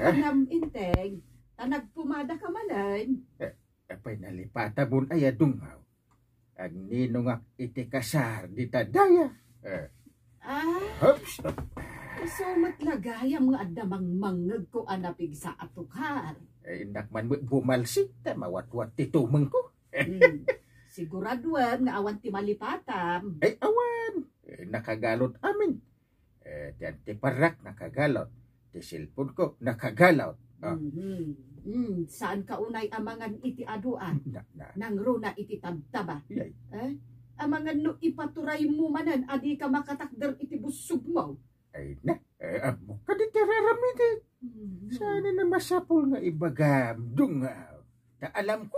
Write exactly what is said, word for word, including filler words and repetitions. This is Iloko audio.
Kanam, Enteng, ta nagpumada ka manen. Eh, apay nalipatamon aya, Dungaw? Agninongak iti kasar dita daya. Eh, Ah, oops. Isu met la gayam nga adda mangmangngegko a napigsa a tukar. Eh, innak man met bumalsi, ta mawatwat ti tumengko. Hmm. Siguraduem nga awan ti malipatam. Ay, awan. Eh, nakagalot amin. Eh, ti antiparrak nakagalot. Ti cellphone ko nakagalot. Ah. Mhm. Hmm, saan ka unay amangan iti adu, ah? Na, na. Nangruna iti tabtaba. Yay. Eh? Amangan no ipaturay mo manen a di ka makatakder iti bussog mo. Ay na, eh, ammok kadi ti raramidek. Mhm. Saan a masapul nga ibagam, Dungaw? Ta alam ko